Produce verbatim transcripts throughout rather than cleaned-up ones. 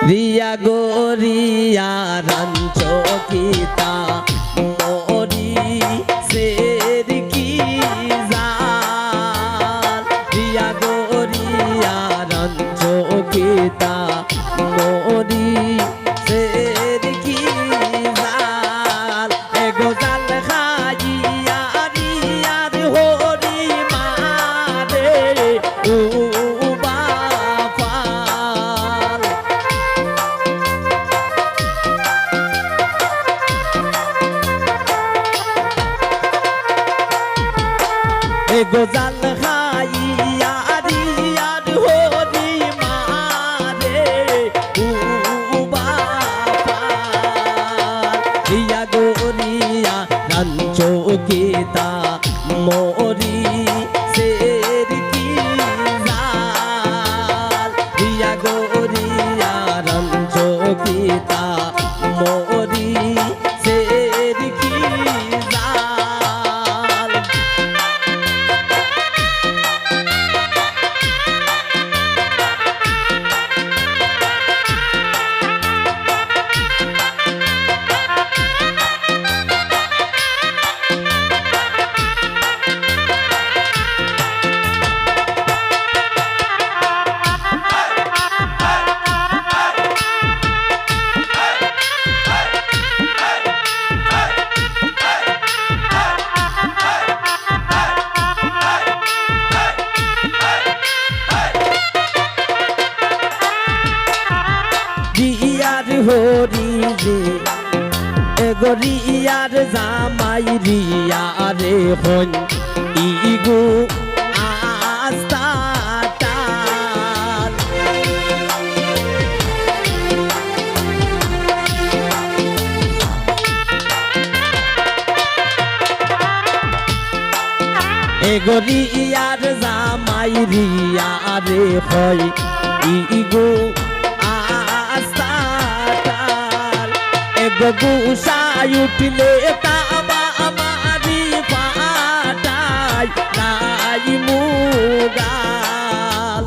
রিয়া গো রিয়া রাঞ্চো কিতা মরিচের কি জাল, রিয়া গো রিয়া রাঞ্চো কিতা মরিচের কি জাল। এগো জাল খাইয়া রিয়ার হরি মারে উবা ফাল। এগো জাল খাইয়া রিয়ার হরি মারে উবা ফাল। রিয়া গো রিয়া রাঞ্চো কিতা মরিচের কি জাল, রিয়া গো রিয়া রাঞ্চো কিতা মরিচের কি জাল। রিয়ার হরি রে, এগো রিয়ার জামাই রিয়ারে হইন ইগু আস্তা টাল। এগো রিয়ার জামাই রিয়ারে হইন ইগু আস্তা টাল। এগো গুসাই উঠলে তাবা মারি ফাটাই নাই মুগাল।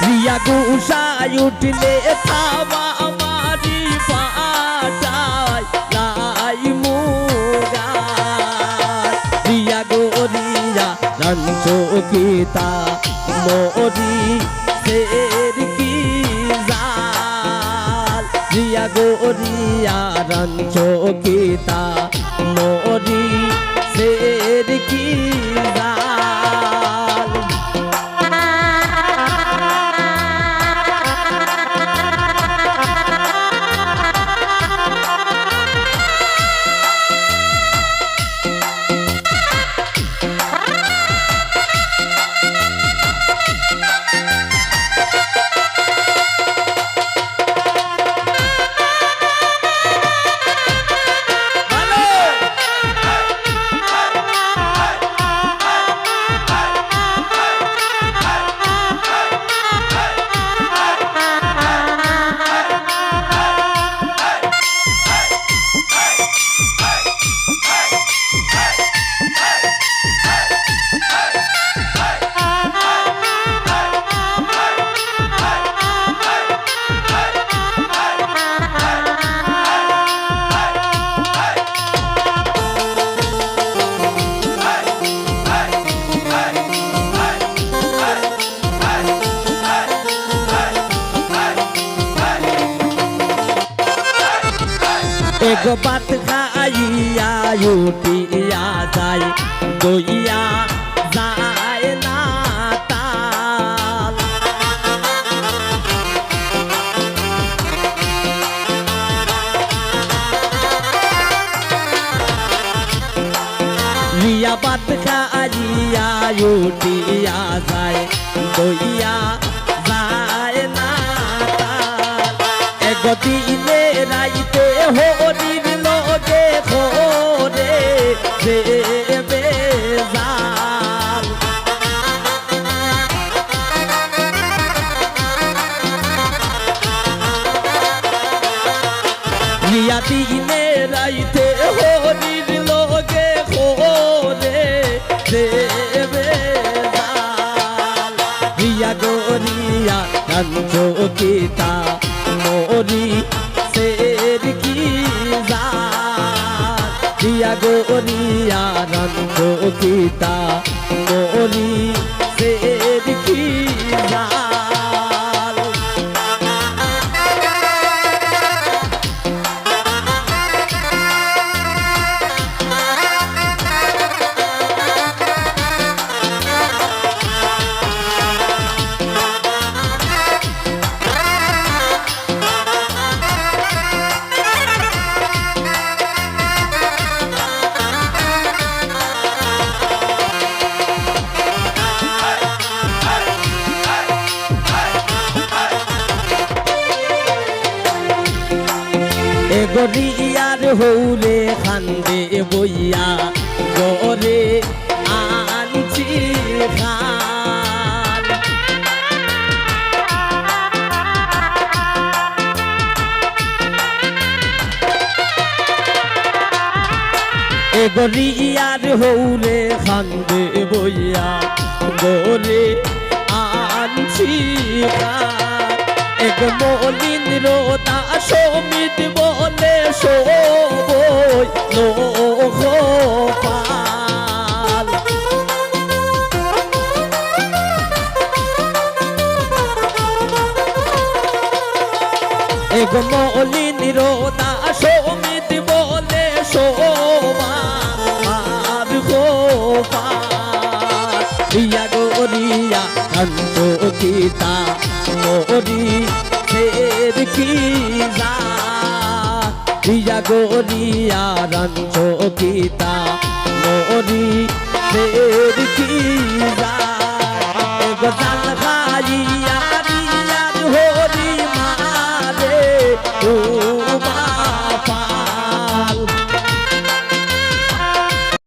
রিয়া গুসাই উঠলে তাবা মারি ফাটাই নাই মুগাল। রিয়া গো রিয়া রাঞ্চো কিতা মরিচের কি জাল, রিয়া গো রিয়া রাঞ্চো কিতা মরিচের কি জাল। এগো ভাত খাইয়া উঠিয়া যাই, দইয়া যায় না তাল। রিয়া ভাত খাইয়া উঠিয়া যায়, দইয়া যায় না তাল। এগো দিনে রাইতে হরির লগে হরে যে বেজাল। রিয়া দিনে রাইতে হরির লগে হরে রান্ধো কিতা মরিচের কি ঝাল। এগো রিয়ার হউরে কান্দে বইয়া, ঘরে আনছি খান। এগো রিয়ার হউরে কান্দে বইয়া, ঘরে আনছি খান। এগো মলিন রোদা সমিত বলে সবই লোকপাল। এগো মলিন রোদা সমিত বলে সবার গোপাল। রিয়া গো রিয়া, রান্ধো কিতা মরিচের কি ঝাল। রিয়া গো রিয়া, রান্ধো কিতা মরিচের কি ঝাল। এগো জান